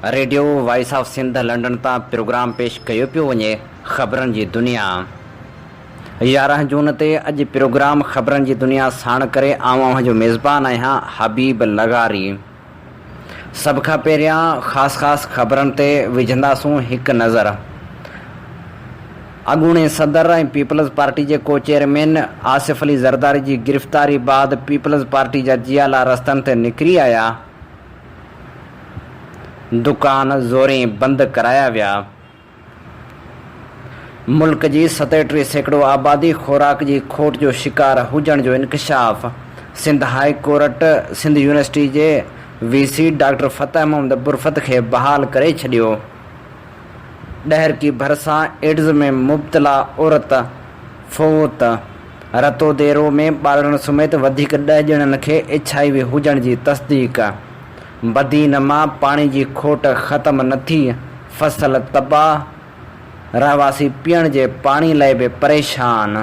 Radio voice of Sindh London تان programme پيش ڪيو پيو وڃي خبرن جي دنيا 11 جون تي اڄ پروگرام خبرن جي دنيا ساڻ ڪري آئون اوهان جو ميزبان آهيان حبيب لغاري. سڀ کان پهريان خاص خاص خبرن تي وجهنداسون هڪ نظر. اڳوڻي صدر ۽ پيپلز پارٽي جي ڪو چيئرمين آصف علي زرداري جي گرفتاري بعد پيپلز پارٽي جا جيالا رستن تي نڪري آيا، دڪان زورين بند ڪرايا ويا. ملڪ جي 37% آبادي خوراڪ جي کوٽ جو شڪار هجڻ جو انڪشاف، Sindh high court Sindh university جي V C doctor Fateh Muhammad Burfat کي بحال ڪري ڇڏيو. ڏهرڪي ڀرسان ايڊز ۾ مبتلا عورت فوت، رتوديرو ۾ ٻارڙن سميت وڌيڪ ڏهه ڄڻن کي ايڇ I V هجڻ جي تصديق. بدين مان پاڻي جي کوٽ ختم نه ٿي، فصل تباهه، رهواسي پيئڻ جي پاڻي لاء به پريشان.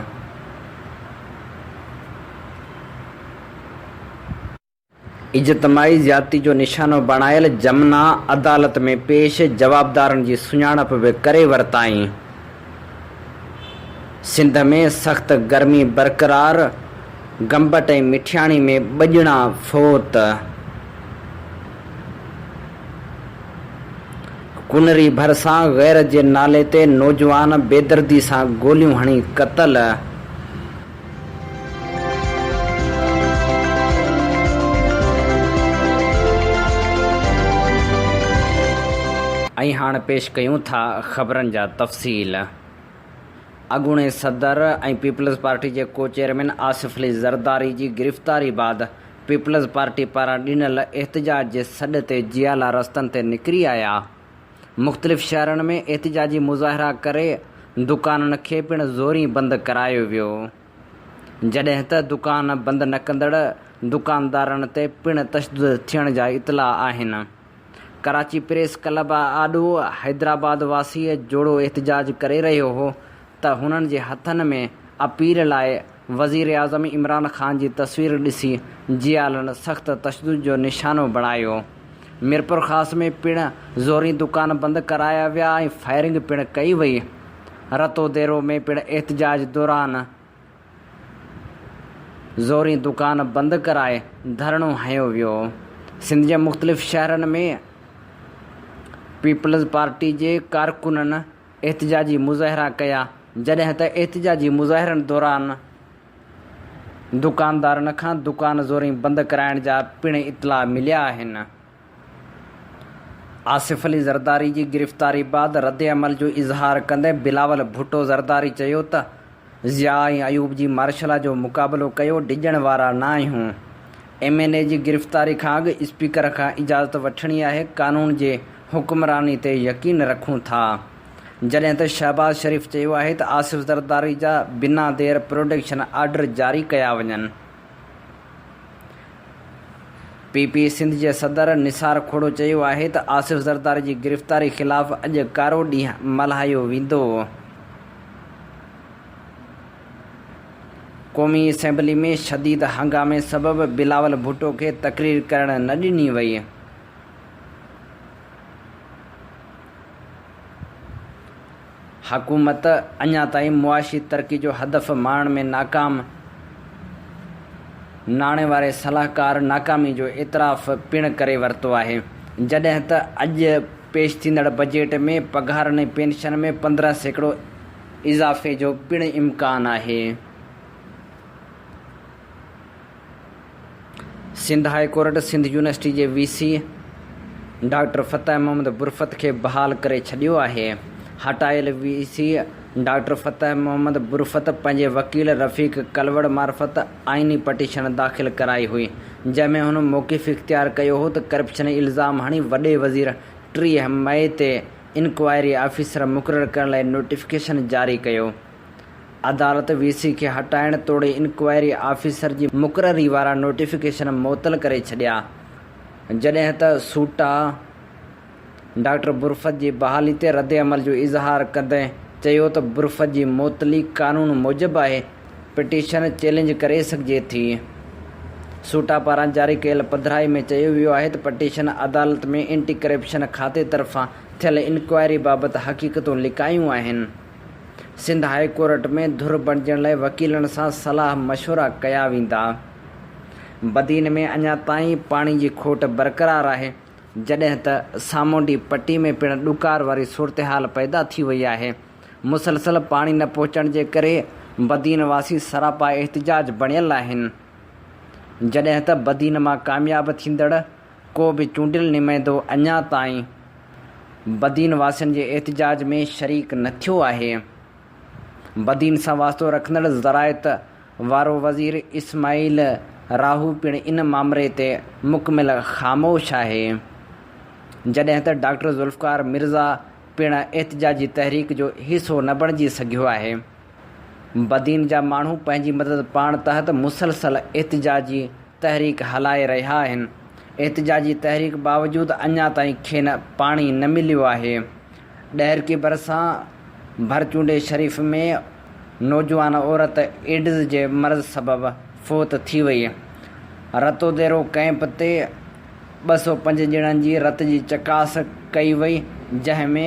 اجتماعي زيادتي جو نشانو بڻايل جمنا عدالت ۾ پيش، جوابدارن جي سڃاڻپ به ڪري ورتائين. سنڌ ۾ سخت گرمي برقرار، گمبٽ ۽ مٺياڻي ۾ ٻه ڄڻا فوت. ڪنري ڀرسان غيرت جي نالي تي نوجوان بيدردي سان گوليون هڻي قتل. ۽ هاڻ پيش ڪيون ٿا خبرن جا تفصيل. اڳوڻي صدر ۽ پيپلز پارٽي جي ڪو چيئرمين آصف علي زرداري جي گرفتاري بعد پيپلز پارٽي پاران ڏنل احتجاج جي سڏ تي جيالا رستن تي نڪري آيا. مختلف شهرن ۾ احتجاجي مظاهرا ڪري دڪانن کي پڻ زورين بند ڪرايو ويو. جڏهن ته دڪان بند نه ڪندڙ دڪاندارن تي پڻ تشدد ٿيڻ جا اطلاع آهن. ڪراچي پريس ڪلب آڏو حيدرآباد واسي جوڙو احتجاج ڪري رهيو هو ته هنن جي هٿن ۾ اپيل لاء وزيراعظم عمران خان جي تصوير ڏسي جيالن سخت تشدد جو نشانو بڻايو. ميرپورخاص ۾ پڻ زورين دڪان بند ڪرايا ويا ۽ فائرنگ پڻ ڪئي وئي. رتوديرو ۾ پڻ احتجاج دوران زورين دڪان بند ڪرائي ڌرڻو هنيو ويو. سنڌ جي مختلف شهرن ۾ پيپلز پارٽي جي ڪارڪنن احتجاجي مظاهرا ڪيا، جڏهن ته احتجاجي مظاهرن دوران دڪاندارن کان دڪان زورين بند ڪرائڻ جا پڻ اطلاع مليا آهن. آصف علي زرداري جي گرفتاري بعد ردعمل جو اظهار ڪندي بلاول ڀٽو زرداري چيو ته ضياء ۽ ايوب جي مارشلا جو مقابلو ڪيو، ڊڄڻ وارا نه آهيون. ايم اين اي جي گرفتاري کان اڳ اسپيڪر کان اجازت وٺڻي آهي، قانون جي حڪمراني تي يقين رکون ٿا. جڏهن ته شهباز شريف چيو آهي ته آصف زرداري جا بنا دير پروڊڪشن آرڊر جاري ڪيا وڃن. پي پي سنڌ جي صدر نثار کوڙو چيو آهي ته آصف زرداري جي گرفتاري خلاف اڄ ڪارو ڏينهن ملهايو ويندو. قومي اسيمبلي ۾ شديد هنگامي سبب بلاول ڀٽو کي تقرير ڪرڻ نه ڏني وئي. حڪومت اڃا تائين معاشي ترقي جو هدف ماڻڻ ۾ ناڪام، ناڻي واري صلاحڪار ناڪامي جو اعتراف پڻ ڪري ورتو آهي، جڏهن ته اڄ پيش ٿيندڙ بجيٽ ۾ پگهارن ۽ پينشن ۾ 15% اضافي جو پڻ امڪان آهي. Sindh high court Sindh university جي V C doctor Fateh Muhammad Burfat کي بحال ڪري ڇڏيو آهي. هٽايل V C doctor Fateh Muhammad Burfat پنهنجي وڪيل رفيق ڪلوڙ معرفت آئيني پٽيشن داخل ڪرائي هئي، جنهن ۾ هن موقف اختيار ڪيو هو ته ڪرپشن الزام هڻي وڏي وزير 30 مئي تي انڪوائري آفيسر مقرر ڪرڻ لاء نوٽيفڪيشن جاري ڪيو. عدالت وي سي کي هٽائڻ توڙي انڪوائري آفيسر جي مقرري وارا نوٽيفڪيشن معطل ڪري ڇڏيا، جڏهن ته سوٽا ڊاڪٽر برفت جي بحالي تي ردعمل جو اظهار ڪندي چيو ته برفت جي معطلي قانون موجب آهي، پٽيشن چئلينج ڪري سگهجي ٿي. سوٽا پاران جاري ڪيل پڌرائي ۾ چيو ويو آهي ته پٽيشن عدالت ۾ اينٽي ڪرپشن کاتي طرفان ٿيل انڪوائري بابت حقيقتون لڪايون آهن. سنڌ هاء ڪورٽ ۾ ڌر بڻجڻ لاء وڪيلن سان صلاح مشورا ڪيا ويندا. بدين ۾ اڃا تائين پاڻي جي کوٽ برقرار آهي، جڏهن ته سامونڊي پٽي ۾ پڻ ڏڪار واري صورتحال پيدا ٿي وئي آهي. مسلسل پاڻي نه پهچڻ جي ڪري بدين واسي سراپا احتجاج بڻيل آهن. جڏهن ته بدين مان ڪامياب ٿيندڙ ڪو به چونڊيل نمائندو اڃا تائين بدين واسين جي احتجاج ۾ شريڪ نه ٿيو آهي. بدين سان واسطو رکندڙ زراعت وارو وزير اسماعيل راهو پڻ ان مامري تي مڪمل خاموش آهي. جڏهن ته ڊاڪٽر ذوالفقار مرزا پڻ احتجاجي تحريڪ جو حصو نه بڻجي سگهيو آهي. بدين جا ماڻهو پنهنجي مدد پاڻ تحت مسلسل احتجاجي تحريڪ هلائي رهيا آهن. احتجاجي تحريڪ باوجود اڃا تائين کين پاڻي نه مليو آهي. ڏهرڪي ڀرسان ڀرچونڊي شريف ۾ نوجوان عورت ايڊز جي مرض سبب فوت ٿي وئي. رتوديرو ڪئمپ تي 205 ڄڻن جي رت جي چڪاس ڪئي وئي، جنهن ۾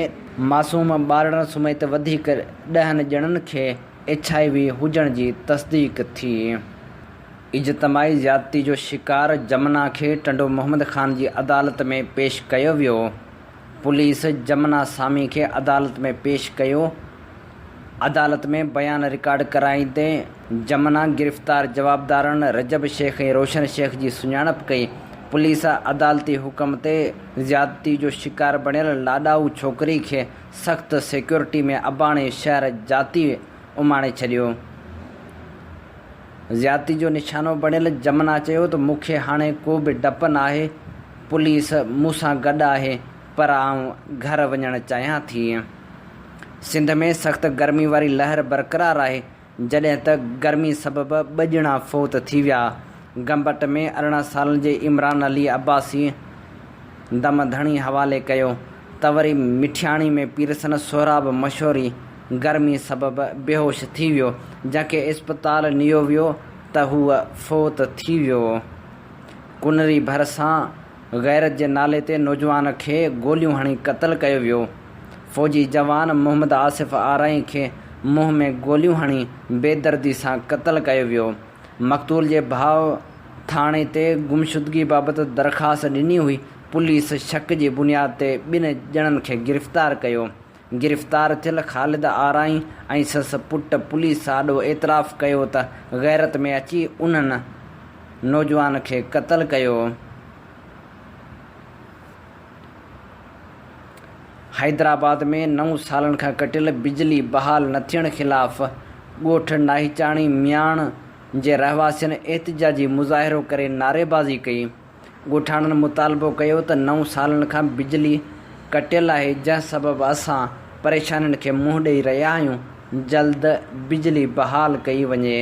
معصوم ٻارڙن سميت وڌيڪ ڏهن ڄڻن کي ايڇ I V هجڻ جي تصديق ٿي. اجتماعي زيادتي جو شڪار جمنا کي ٽنڊو محمد خان جي عدالت ۾ پيش ڪيو ويو. پوليس جمنا سامي کي عدالت ۾ پيش ڪيو. عدالت ۾ بيان رڪارڊ ڪرائيندي جمنا گرفتار جوابدارن رجب شيخ ۽ روشن شيخ جي سڃاڻپ ڪئي. پوليس عدالتي حڪم تي زيادتي جو شڪار بڻيل لاڏائو ڇوڪري کي سخت سيڪيورٽي ۾ اباڻي شهر جاتي اماڻي ڇڏيو. زيادتي جو نشانو بڻيل جمنا چيو ته مون کي هاڻي ڪو به ڊپ ناهي، پوليس مون سان گڏ آهي پر آئون گهر وڃڻ چاهيان ٿي. سنڌ ۾ سخت گرمي واري لهر برقرار آهي، جڏهن ته گرمي سبب ٻه ڄڻا فوت ٿي ويا. گمبٽ ۾ 18 سالن جي عمران علي عباسي دم ڌڻي حوالي ڪيو ته وري مٺياڻي ۾ پيرسن سهراب مشوري گرمي سبب بيهوش ٿي ويو، جنهن کي اسپتال نيو ويو ته هو فوت ٿي ويو. ڪنري ڀرسان غيرت جي نالي تي نوجوان کي گوليون هڻي قتل ڪيو ويو. فوجي جوان محمد آصف آرائين کي منهن ۾ گوليون هڻي بيدردي سان قتل ڪيو ويو. مقتول جي ڀاء ٿاڻي تي گمشدگي بابت درخواست ڏني هئي، پوليس شڪ جي بنياد تي ٻن ڄڻن کي گرفتار ڪيو. گرفتار ٿيل خالد آرائين ۽ سس پٽ پوليس آڏو اعتراف ڪيو ته غيرت ۾ اچي انهن نوجوان کي قتل ڪيو. حيدرآباد ۾ نو سالن کان ڪٽيل بجلي بحال نه ٿيڻ خلاف ڳوٺ ناهيچاڻي مياڻ جي رهواسين احتجاجي مظاهرو ڪري نعريبازي ڪئي. ڳوٺاڻن مطالبو ڪيو ته نو سالن کان بجلي ڪٽيل آهي جنهن سبب اسان پريشانين کي منهن ڏئي رهيا آهيون، جلد بجلي بحال ڪئي وڃي.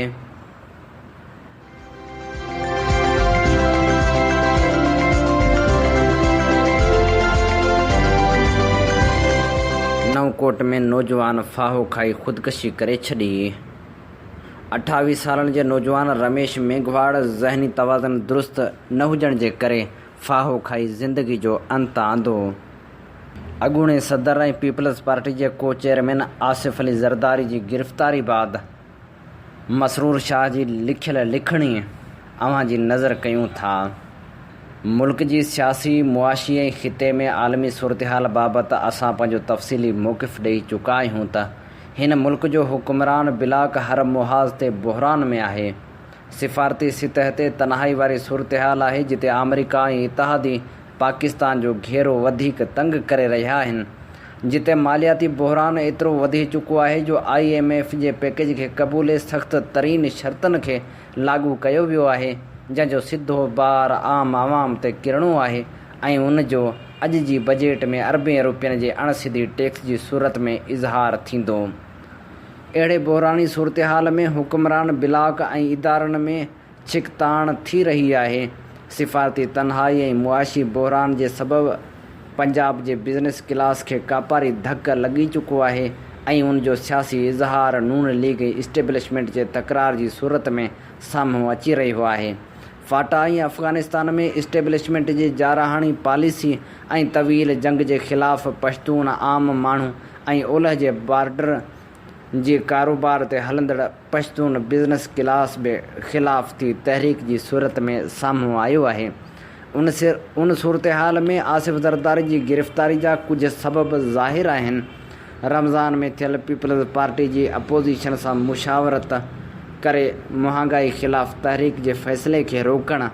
نئون ڪوٽ ۾ نوجوان ڦاهو کائي خودڪشي ڪري ڇڏي. 28 سالن جي نوجوان رميش ميگهواڙ ذهني توازن درست نه هجڻ جي ڪري ڦاهو کائي زندگي جو انت آندو. اڳوڻي صدر ۽ پيپلز پارٽي جي ڪو چيئرمين آصف علي زرداري جي گرفتاري بعد مسرور شاهه جي لکيل لکڻي اوهان جي نظر ڪيون ٿا. ملڪ جي سياسي، معاشي ۽ خطي ۾ عالمي صورتحال بابت اسان پنهنجو تفصيلي موقف ڏئي چڪا آهيون ته هن ملڪ جو حڪمران بلاڪ هر محاذ تي بحران ۾ آهي. سفارتي سطح تي تنهائي واري صورتحال آهي جتي آمريڪا ۽ اتحادي پاڪستان جو گهيرو وڌيڪ تنگ ڪري رهيا آهن. جتي مالياتي بحران ايترو وڌي چڪو آهي جو I M F جي پيڪيج کي قبولي سخت ترين شرطن کي لاڳو ڪيو ويو آهي جنهن جو سڌو بار عام عوام تي ڪرڻو آهي ۽ ان جو اڄ جي بجيٽ ۾ اربين روپين جي اڻ سڌي ٽيڪس جي صورت ۾ اظهار ٿيندو. اهڙي بحراني صورتحال ۾ حڪمران بلاڪ ۽ ادارن ۾ ڇڪتاڻ ٿي رهي آهي. سفارتي تنهائي ۽ معاشي بحران جي سبب پنجاب جي بزنس ڪلاس کي ڪاپاري ڌڪ لڳي چڪو آهي ۽ ان جو سياسي اظهار نون ليگ ۽ اسٽيبلشمينٽ جي تڪرار جي صورت ۾ سامهون اچي رهيو آهي. فاٽا ۽ افغانستان ۾ اسٽيبلشمينٽ جي جارحاڻي پاليسي ۽ طويل جنگ جي خلاف پشتون عام ماڻهو ۽ اولهه جي بارڊر جي ڪاروبار تي هلندڙ پشتون بزنس ڪلاس به خلاف ٿي تحريڪ جي صورت ۾ سامهون آيو آهي. ان صورتحال ۾ آصف زرداري جي گرفتاري جا ڪجهه سبب ظاهر آهن. رمضان ۾ ٿيل پيپلز پارٽي جي اپوزيشن سان مشاورت ڪري مهانگائي خلاف تحريڪ جي فيصلي کي روڪڻ،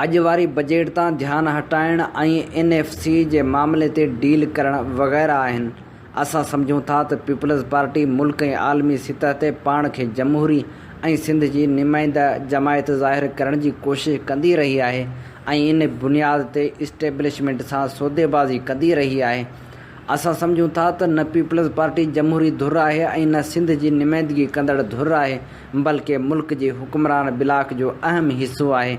اڄ واري بجيٽ تان ڌيان هٽائڻ ۽ اين ايف سي جي معاملي تي ڊيل ڪرڻ وغيره آهن. اسان سمجهون ٿا ته پيپلز پارٽي ملڪ ۽ عالمي سطح تي پاڻ کي جمهوري ۽ سنڌ جي نمائنده جماعت ظاهر ڪرڻ جي ڪوشش ڪندي رهي آهي ۽ ان بنياد تي اسٽيبلشمينٽ سان سوديبازي ڪندي رهي آهي. اسان سمجهون ٿا ته نه پيپلز پارٽي جمهوري ڌر آهي ۽ نه سنڌ جي نمائندگي ڪندڙ ڌر آهي بلڪه ملڪ جي حڪمران بلاڪ جو اهم حصو آهي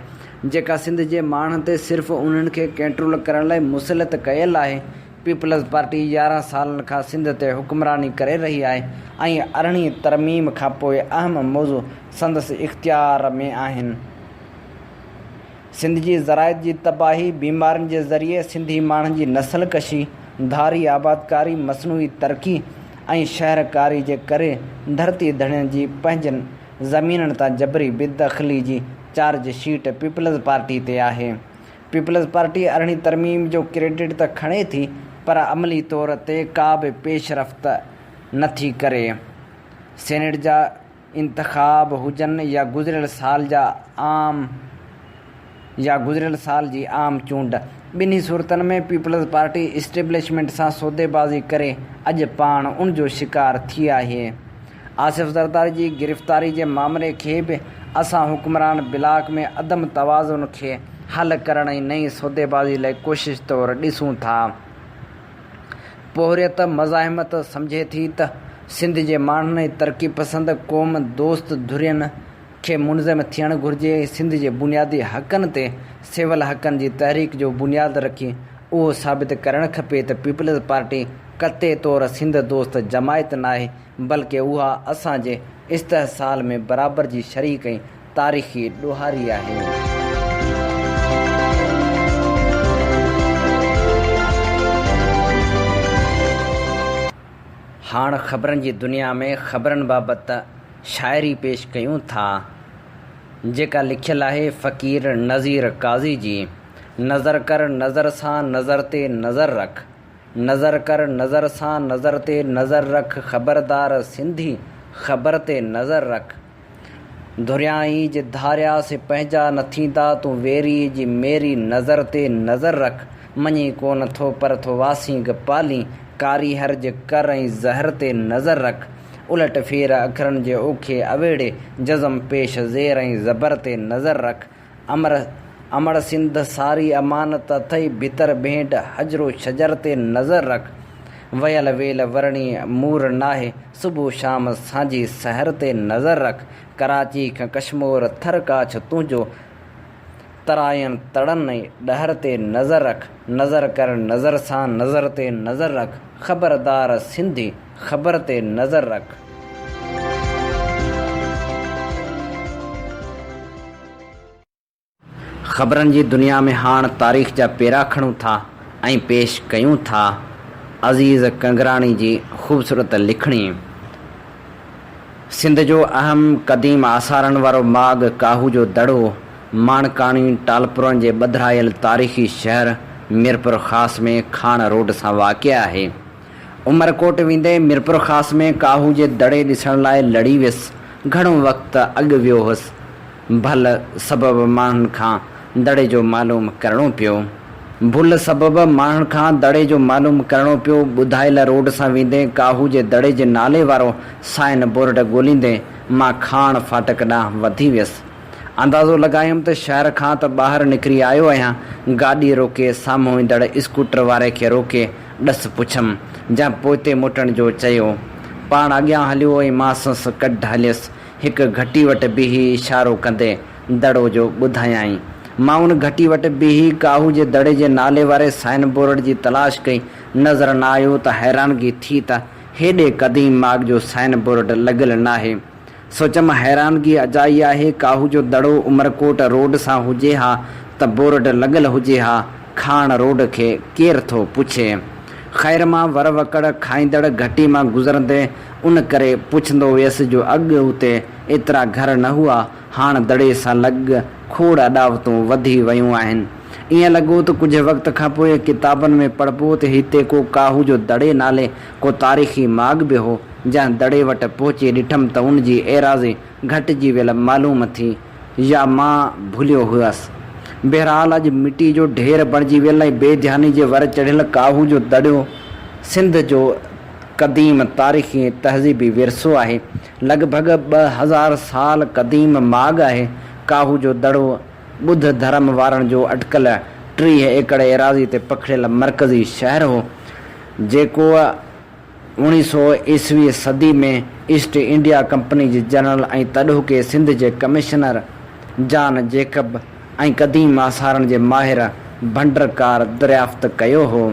جيڪا سنڌ جي ماڻهن تي صرف انهن کي ڪنٽرول ڪرڻ لاء مسلط ڪيل آهي. پيپلز پارٽي 11 سالن کان سنڌ تي حڪمراني ڪري رهي آهي ۽ ارڙهين ترميم کانپوء اهم موضوع سندس اختيار ۾ آهن. سنڌ جي زراعت جي تباهي، بيمارين جي ذريعي سنڌي ماڻهن جي نسل ڪشي، ڌاري آبادڪاري، مصنوعي ترقي ۽ شهرڪاري جي ڪري ڌرتي ڌڻين جي پنهنجين زمينن تان جبري بيدخلي جي چارج شيٽ پيپلز پارٽي تي آهي. پيپلز پارٽي ارڙهين ترميم جو ڪريڊٽ ته کڻي ٿي پر عملي طور تي ڪا به پيش رفت نه ٿي ڪري. سينيٽ جا انتخاب هجن يا گذريل سال جا عام يا گذريل سال جي عام چونڊ، ٻنهي صورتن ۾ پيپلز پارٽي اسٽيبلشمينٽ سان سوديبازي ڪري اڄ پاڻ ان جو شڪار ٿي آهي. آصف زرداري جي گرفتاري جي مامري کي به اسان حڪمران بلاڪ ۾ عدم توازن کي حل ڪرڻ ۽ نئين سوديبازي لاء ڪوشش طور ڏسون ٿا. پورهيت مزاحمت سمجهي ٿي ته سنڌ جي ماڻهن ۽ ترقي پسند قوم دوست ڌرين کي منظم ٿيڻ گهرجي ۽ سنڌ جي بنيادي حقن تي سول حقن جي تحريڪ جو بنياد رکي اهو ثابت ڪرڻ کپي ته پيپلز پارٽي قطعي طور سنڌ دوست جماعت ناهي بلڪه اها اسان جي استحصال ۾ برابر جي شريڪ ۽ تاريخي ڏوهاري آهي. هاڻ خبرن جي دنيا ۾ خبرن بابت شاعري پيش ڪيون ٿا، جيڪا لکيل آهي فقير نذير قاضي جي. نظر ڪر نظر سان نظر تي نظر رک. نظر ڪر نظر سان نظر تي نظر رک خبردار سنڌي خبر تي نظر رک. ڌريان ئي جي ڌاريا سي پنهنجا نه ٿيندا تون ويري جي ميري نظر تي نظر رک مڃين ڪونه ٿو پر ٿو واسينگ پالين ڪاريهر جي ڪر ۽ زهر تي نظر رک الٽ ڦير اکرن جي اوکي اويڙي جزم پيش زير ۽ زبر تي نظر رک امر امڙ سنڌ ساري امانت اٿئي ڀتر ڀينڊ حجر و شجر تي نظر رک ويل ويل ورڻي مور ناهي صبح شام سانجهي سحر تي نظر رک ڪراچي کان ڪشمور ٿر ڪاڇ تنهنجو تراين تڙن ۽ ڏهر تي نظر رک نظر ڪر نظر سان نظر تي نظر رک خبردار سنڌي خبر تي نظر رک. خبرن جي دنيا ۾ هاڻ تاريخ جا پيرا کڻون ٿا ۽ پيش ڪيون ٿا عزيز ڪنگراڻي جي خوبصورت لکڻي سنڌ جو اهم قديم آثارن وارو ماڳ ڪاهو جو دڙو ماڻڪاڻي ٽالپرن جي ٻڌرايل تاريخي شهر ميرپورخاص ۾ کاڻ روڊ سان واقع آهي. عمرڪوٽ ويندي ميرپورخاص ۾ ڪاهو جي دڙي ڏسڻ لاء لڙي ويس. گهڻو وقت اڳ ويو هوس. ڀل سبب ماڻهن کان دڙي جو معلوم ڪرڻو پيو. ڀل سبب ماڻهن کان دڙي جو معلوم ڪرڻو پيو. ٻڌايل روڊ سان ويندي ڪاهو جي دڙي جي نالي وارو سائن بورڊ ڳوليندي مان کاڻ ڦاٽڪ ڏانهن وڌي ويس. اندازو لڳايم ته شهر کان ته ٻاهر نڪري آيو آهيان. گاڏي روڪي سامهون ايندڙ اسڪوٽر واري کي روڪي ڏس پڇيم، جنهن پوئتي موٽڻ جو چيو. پاڻ اڳيان هليو ۽ مان سنس ڪڍ هليس. هڪ گهٽي وٽ بيهي اشارو ڪندي دڙو جو ٻڌايائين. مان ان گهٽي وٽ بيهي ڪاهو جي دڙي جي نالي واري سائن بورڊ جي تلاش ڪئي، نظر نه آيو ته حيرانگي ٿي ته هيڏي قديم ماڳ جو سائن بورڊ لڳل ناهي. سوچيم حيرانگي اجائي آهي، ڪاهو جو دڙو عمرڪوٽ روڊ سان هجي ها ته بورڊ لڳل هجي ها، کاڻ روڊ کي ڪير ٿو پڇي. خير مان ور وڪڙ کائيندڙ گهٽي مان گذرندي ان ڪري پڇندو ويس جو اڳ اتي ايترا گهر نه هئا، هاڻ دڙي سان لڳ کوڙ اڏاوتون وڌي ويون آهن. ائين لڳو ته ڪجهه وقت کانپوء ڪتابن ۾ پڙهبو ته هتي ڪو ڪاهو جو دڙي نالي ڪو تاريخي ماڳ به هو، جنهن دڙي وٽ پهچي ڏٺم ته ان جي ايراضي گهٽجي ويل معلوم ٿي يا مان ڀليو هئس. بهرحال اڄ مٽي جو ڍير بڻجي ويل ۽ بي ڌياني جي ور چڙهيل ڪاهو جو دڙو سنڌ جو قديم تاريخي ۽ تهذيبي ورثو آهي. لڳ ڀڳ 2000 سال قديم ماڳ آهي. ڪاهو جو دڙو ٻڌ ڌرم وارن جو اٽڪل 30 ايڪڙ ايراضي تي پکڙيل مرڪزي شهر هو، جيڪو اوڻيهه سئو عيسوي صدي ۾ ايسٽ انڊيا ڪمپني جي جنرل ۽ تڏهوڪي سنڌ جي ڪمشنر جان جيڪب ۽ قديم آثارن جي ماهر ڀنڊرڪار دريافت ڪيو هو.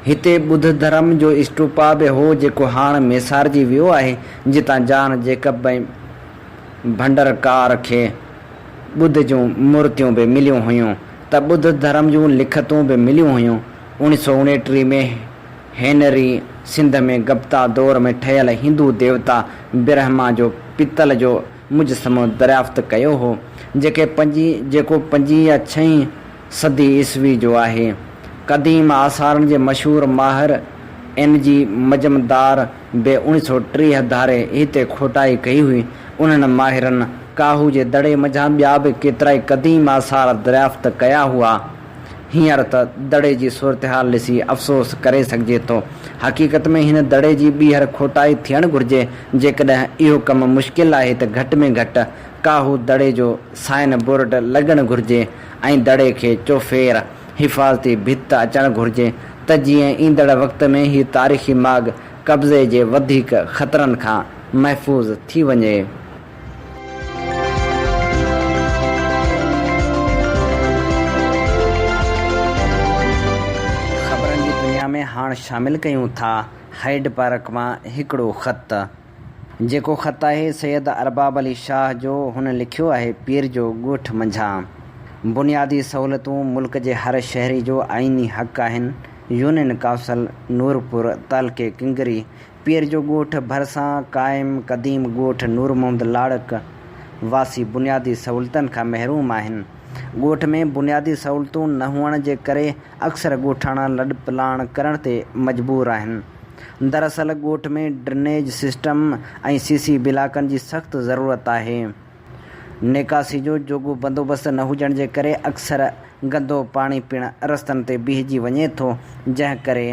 هتي ٻڌ ڌرم جو اسٽوپا به هو جيڪو هاڻ ميسارجي ويو آهي، جتان جان جيڪب ۽ ڀنڊرڪار کي ٻڌ جون مورتيون به مليون هيون ته ٻڌ ڌرم جون لکتون به مليون هيون. اوڻيهه سئو اڻيٽيهه ۾ هينري سنڌ ۾ گپتا دور ۾ ٺهيل هندو ديوتا برهما جو پتل جو مجسمو دريافت ڪيو هو، جيڪي پنجين جيڪو پنجين يا ڇهين صدي عيسوي جو آهي. قديم آثارن جي مشهور ماهر اين جي مجمدار به اوڻيهه سئو 30 ڌاري هتي کوٽائي ڪئي هئي. انهن ماهرن ڪاهو جي دڙي منجهان ٻيا به ڪيترائي قديم آثار دريافت ڪيا هئا. هينئر ته دڙي جي صورتحال ڏسي افسوس ڪري سگهجي ٿو. حقيقت ۾ هن دڙي جي ٻيهر کوٽائي ٿيڻ گهرجي. جيڪڏهن اهو ڪم مشڪل آهي ته گهٽ ۾ گهٽ ڪاهو دڙي جو سائن بورڊ لڳڻ گهرجي ۽ دڙي کي چوڦير حفاظتي ڀت اچڻ گهرجي ته جيئن ايندڙ وقت ۾ هي تاريخي ماڳ قبضي جي وڌيڪ خطرن کان محفوظ ٿي وڃي. خبرن جي دنيا ۾ هاڻ شامل ڪيون ٿا هائيڊ پارڪ مان هڪڙو خط. جيڪو خط آهي سيد ارباب علي شاهه جو هن لکيو آهي پير جو ڳوٺ منجهان بنيادي سهولتون ملڪ جي هر شهري جو آئيني حق آهن يونين ڪائونسل نورپور تعلقي ڪنگري پير جو ڳوٺ ڀرسان قائم قديم ڳوٺ نور محمد لاڙڪ واسي بنيادي سهولتن کان محروم آهن. ڳوٺ ۾ بنيادي سهولتون نه هئڻ جي ڪري اڪثر ڳوٺاڻا لڏپلاڻ ڪرڻ تي مجبور آهن. دراصل ڳوٺ ۾ ڊرنيج سسٽم ۽ سي سي بلاڪن جي سخت ضرورت آهي. نيڪاسي جو جوڳو بندوبست نه هجڻ جي ڪري اڪثر گندو پاڻي پڻ رستن تي بيهجي وڃي ٿو جنهن ڪري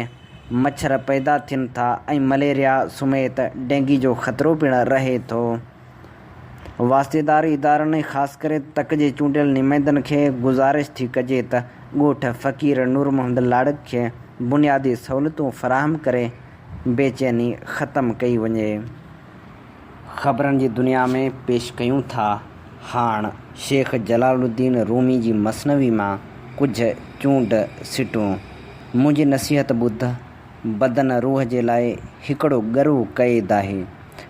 مڇر پيدا ٿين ٿا ۽ مليريا سميت ڊينگي جو خطرو پڻ رهي ٿو. واسطيدار ادارن ۽ خاص ڪري تڪ جي چونڊيل نمائندن کي گذارش ٿي ڪجي ته ڳوٺ فقير نور محمد لاڙڪ کي بنيادي سهولتون فراهم ڪري بيچيني ختم ڪئي وڃي. خبرن جي دنيا ۾ پيش ڪيون ٿا هاڻ شيخ جلال الدين رومي جي مثنوي مان ڪجهه چونڊ سٽون. منهنجي نصيحت ٻڌ، بدن روح جي لاء هڪڙو ڳرو قيد آهي.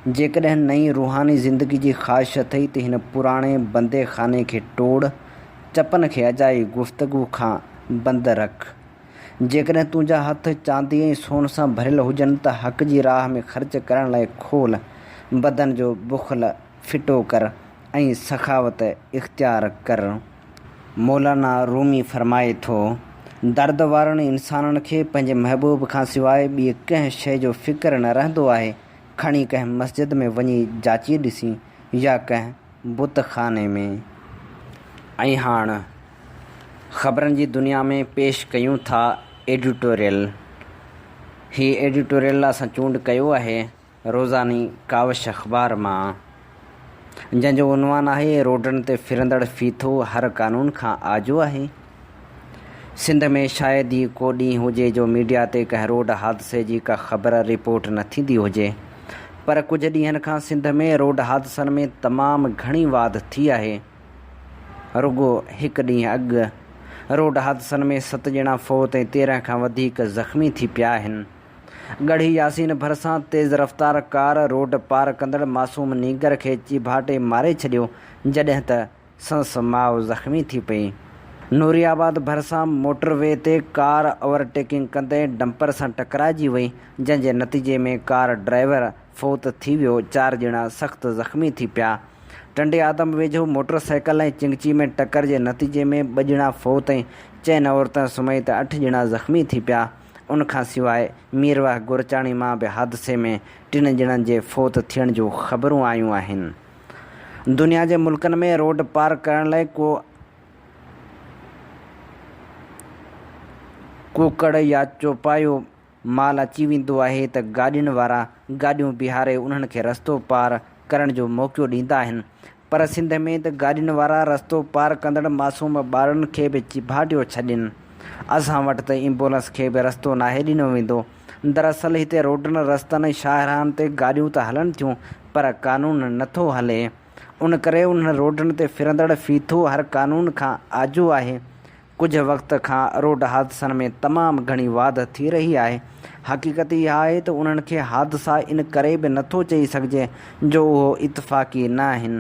جيڪڏهن نئين روحاني زندگي جي خواهش اٿئي ته هن پراڻي بندي خاني کي ٽوڙ، چپن کي اجائي گفتگو کان بند رک. جيڪڏهن تنهنجا هٿ چاندي ۽ سون سان ڀريل هجن ته حق جي راهه ۾ خرچ ڪرڻ لاء کول، بدن جو بخل ڦٽو ڪر ۽ سخاوت اختيار ڪر. مولانا رومي فرمائي ٿو، درد وارن انسانن کي پنهنجي محبوب کان سواء ٻيء ڪنهن شيء جو فڪر نه رهندو آهي، کڻي ڪنهن مسجد ۾ وڃي جاچي ڏسين يا ڪنهن بت خاني ۾. ۽ هاڻ خبرن جي دنيا ۾ پيش ڪيون ٿا ايڊيٽوريل. هي ايڊيٽوريل اسان چونڊ ڪيو آهي روزاني ڪاوش اخبار مان، جنهن جو عنوان آهي روڊن تي ڦرندڙ ڦيٿو هر قانون کان آجو آهي. سنڌ ۾ شايد ئي ڪو ڏينهن هجي جو ميڊيا تي ڪنهن روڊ حادثي جي ڪا خبر رپورٽ نه ٿيندي هجي پر ڪجهه ڏينهن کان سنڌ ۾ روڊ حادثن ۾ تمام گهڻي واڌ ٿي آهي. رڳو هڪ ڏينهن اڳ روڊ حادثن ۾ ست ڄڻا فوت ۽ 13 کان وڌيڪ زخمي ٿي پيا آهن. ڳڙهي ياسين ڀرسان تيز رفتار ڪار روڊ پار ڪندڙ معصوم نينگر کي چيڀاٽي ماري ڇڏيو، جڏهن ته سندس ماء زخمي ٿي پئي. نوري آباد ڀرسان موٽر وي تي ڪار اوور ٽيڪنگ ڪندي ڊمپر سان ٽڪرائجي وئي، جنهن جي نتيجي ۾ ڪار ڊرائيور فوت ٿي ويو، چار ڄڻا سخت زخمي ٿي پيا. ٽنڊي آدم ويجهو موٽر سائيڪل ۽ چنگچي ۾ ٽڪر جي نتيجي ۾ ٻه ڄڻا فوت ۽ چئن عورتن سميت اٺ ڄڻا زخمي ٿي پيا. ان کان سواء ميرواهه گورچاڻي مان به حادثي ۾ ٽن ڄڻن جي فوت ٿيڻ جون خبرون آيون آهن. دنيا جي ملڪن ۾ روڊ پار ڪرڻ لاء ڪو ڪوڪڙ يا چوپايو مال اچي ويندو آهي ته گاڏين وارا گاڏيون بيهاري انهن کي رستو پار ڪرڻ جو موقعو ڏيندا آهن پر سنڌ ۾ ته گاڏين وارا رستو پار ڪندڙ معصوم ٻارڙن کي به چيڀاٽيو ڇڏين. اسان وٽ ته ايمبولنس کي به رستو ناهي ڏنو ويندو. دراصل هتي روڊن، رستن ۽ شاهراهن تي گاڏيون ته هلن ٿيون پر قانون نٿو هلي. ان ڪري انهن روڊن تي ڦرندڙ ڦيٿو هر قانون کان آجو آهي. ڪجهه وقت کان روڊ حادثن ۾ تمام گهڻي واڌ ٿي رهي آهي. حقيقت اها آهي ته انهن کي حادثا ان ڪري به نٿو چئي سگهجي جو اهو اتفاقي نه آهن.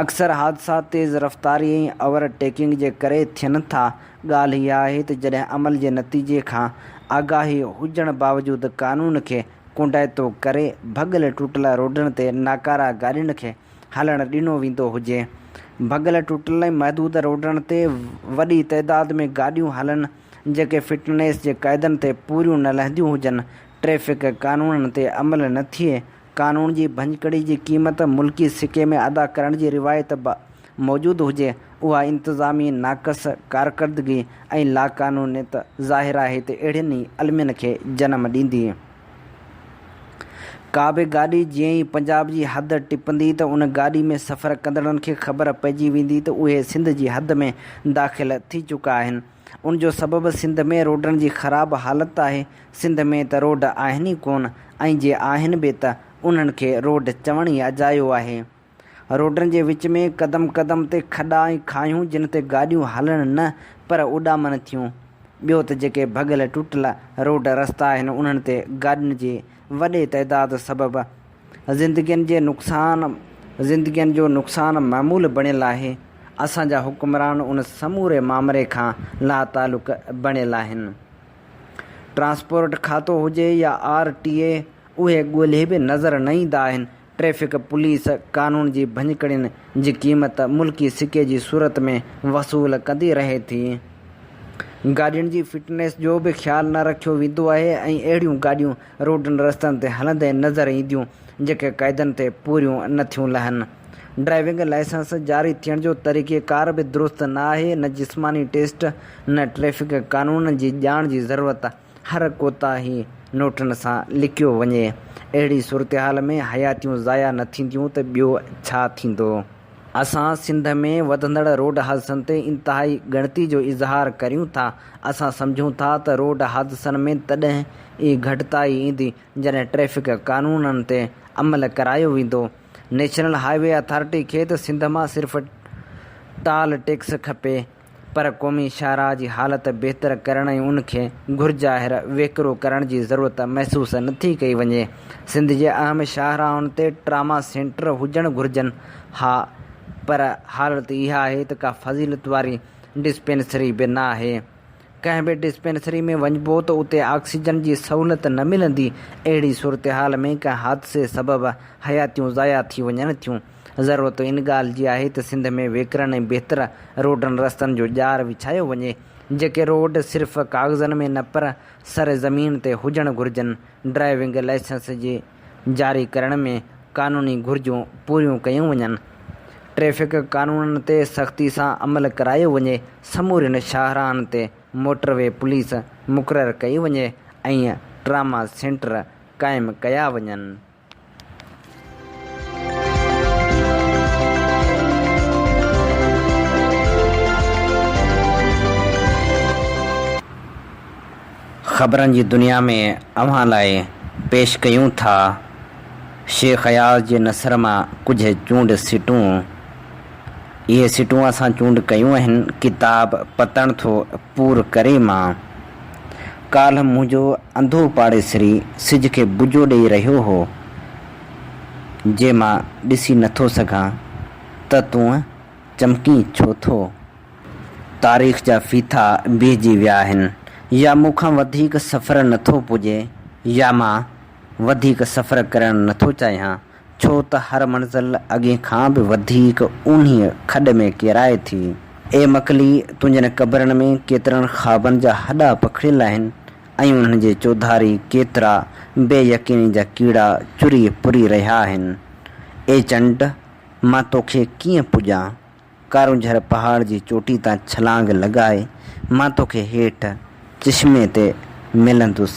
اڪثر حادثا تيز رفتاري ۽ اوور ٽيڪنگ جي ڪري ٿين ٿا. ڳالهه اها آهي ته جڏهن عمل جي نتيجي کان آگاهي هجڻ باوجود قانون کي ڪنڊائتو ڪري ڀڳل ٽٽل روڊن تي ناڪاره گاڏين کي هلڻ ڏنو ويندو هجي. ڀڳل ٽٽل ۽ محدود روڊن تي وڏي تعداد ۾ گاڏيون هلن جيڪي فٽنيس جي قاعدن تي پوريون نه لهنديون هجن، ٽريفڪ قانونن تي عمل نه ٿئي، قانون جي ڀڃڪڙي جي قيمت ملڪي سڪي ۾ ادا ڪرڻ جي روايت به موجود هجي، اها انتظامي ناقص ڪارڪردگي ۽ لاقانونيت ظاهر آهي ته اهڙين ئي المين کي جنم ڏيندي. ڪا به گاڏي جيئن ئي پنجاب جي حد ٽپندي ته ان گاڏي ۾ سفر ڪندڙن کي خبر پئجي ويندي ته اهي سنڌ جي حد ۾ داخل ٿي چڪا آهن. ان جو سبب سنڌ ۾ روڊن جي خراب حالت آهي. سنڌ ۾ ته روڊ آهن ئي ڪونه ۽ جي آهن به ته انهن کي روڊ چوڻ ئي اجايو آهي. روڊن جي وچ ۾ قدم قدم تي کڏا ۽ کاهيون جن تي گاڏيون هلڻ نه پر اڏامن ٿيون. ٻيو ته جيڪي ڀڳل ٽٽل روڊ رستا آهن انهن تي گاڏين جي وڏي تعداد سبب زندگين جي نقصان زندگين جو نقصان معمول بڻيل آهي. اسان جا حڪمران ان سموري مامري کان لاتعلق بڻيل آهن. ٽرانسپورٽ کاتو هجي يا آر ٽي اي اهي ڳولهي به نظر نه ايندا آهن. ٽريفڪ پوليس قانون جي ڀڃڪڙين جي قيمت ملڪي سڪي جي صورت ۾ وصول ڪندي رهي ٿي. گاڏين جي فٽنيس جو به خيال نه رکيو ويندو آهي ۽ اهڙيون گاڏيون روڊن رستن تي هلندي نظر اينديون جيڪي قاعدن تي پوريون نه ٿيون لهن. ڊرائيونگ لائسنس جاري ٿيڻ جو طريقيڪار به درست نه آهي، نه جسماني ٽيسٽ نه ٽريفڪ قانونن جي ڄاڻ جي ضرورت. هر ڪوتاهي نوٽن سان لڪيو وڃي. اهڙي صورتحال ۾ حياتيون ضايع نه ٿينديون ته ٻيو ڇا ٿيندو؟ اسان سنڌ ۾ وڌندڙ روڊ حادثن تي انتهائي ڳڻتي جو اظهار ڪريون ٿا. اسان سمجهون ٿا ته روڊ حادثن ۾ تڏهن ئي گهٽتائي ايندي جڏهن ٽريفڪ قانونن تي عمل ڪرايو ويندو. نيشنل هاء وي اٿارٽي کي ته سنڌ مان صرف ٽال ٽيڪس کپي. پر قومي شاهراهه جي حالت بهتر ڪرڻ ۽ ان کي گهرج آهر ويڪرو ڪرڻ جي ضرورت محسوس نٿي ڪئي وڃي. سنڌ جي اهم شاهراهن تي ٽراما سينٽر هجڻ گهرجن ها پر حالت اها آهي ته ڪا فضيلت واري ڊسپينسري به نه آهي. ڪنهن به ڊسپينسري ۾ وڃبو ته اتي آڪسيجن جي سهولت نه ملندي، اهڙي صورتحال ۾ ڪنهن حادثي سبب حياتيون ضايع ٿي وڃن ٿيون. ضرورت ان ڳالهه جي آهي ته سنڌ ۾ ويڪرن ۽ بهتر روڊن رستن جو ڄار وڇايو وڃي، جيڪي روڊ صرف ڪاغذن ۾ نه پر سر زمين تي هجڻ گهرجن، ڊرائيونگ لائسنس جي جاري ڪرڻ ۾ قانوني گهرجون پوريون ڪيون وڃن، ٽريفڪ قانونن تي سختي سان عمل ڪرايو وڃي، سمورين شاهراهن تي موٽر وي پوليس مقرر ڪئي وڃي ۽ ٽراما سينٽر قائم ڪيا وڃن. خبرن جي دنيا ۾ اوهان لاء پيش ڪيون ٿا شيخ اياز جي نثر مان ڪجهه چونڊ سٽون. اهي سٽون اسان چونڊ ڪيون آهن ڪتاب پتڻ ٿو پور ڪري مان. ڪالهه منهنجو انڌو پاڙيسري سج کي بجو ڏيئي رهيو هو، جي مان ڏسي نٿو سگهان ته تون چمڪين ڇو ٿو؟ تاريخ جا ڦيٿا بيهجي ويا آهن. يا مون کان وڌيڪ سفر نٿو پڄي يا مان وڌيڪ سفر ڪرڻ نٿو چاهيان، ڇو ته هر منزل اڳئين کان به وڌيڪ اونهيء کڏ ۾ ڪيرائي ٿي. اي مڪلي! تنهنجن قبرن ۾ ڪيترن خوابن جا هڏا پکڙيل آهن ۽ انهن جي چوڌاري ڪيترا بي يقيني جا ڪيڙا چري پري رهيا آهن. اي چنڊ! مان توکي ڪيئن پڄان؟ ڪارونجهر پهاڙ جي چوٽي تان ڇلانگ لڳائي مان توکي هيٺ چشمي تي ملندس.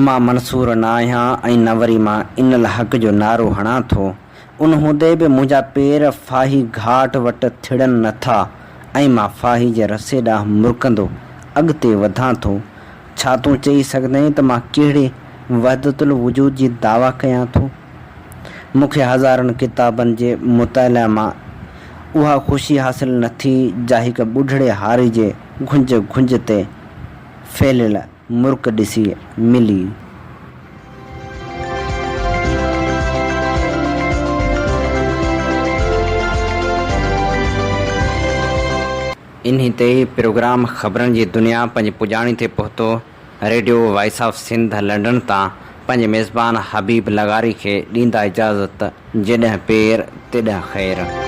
مان منصور نه آهيان ۽ نه وري مان ان الحق جو نعرو هڻان ٿو. ان هوندي به منهنجا پير ڦاهي گهاٽ وٽ ٿڙن نه ٿا ۽ مان ڦاهي جي رسي ڏانهن مرڪندو اڳتي وڌان ٿو. ڇا تون چئي سگهندين ته مان ڪهڙي وحدت الوجود جي دعويٰ ڪيان ٿو؟ مون کي هزارن ڪتابن جي مطالعي مان اها خوشي حاصل نه ٿي جا هڪ ٻڍڙي هاري جي گهنج گهنج تي ڦهليل مرڪ ڏسي ملي. انهي تي ئي پروگرام خبرن جي دنيا پنهنجي پڄاڻي تي پهتو. Radio voice of Sindh London تان پنهنجي ميزبان حبيب لغاري کي ڏيندا اجازت جيڏهن پير تيڏهن خير.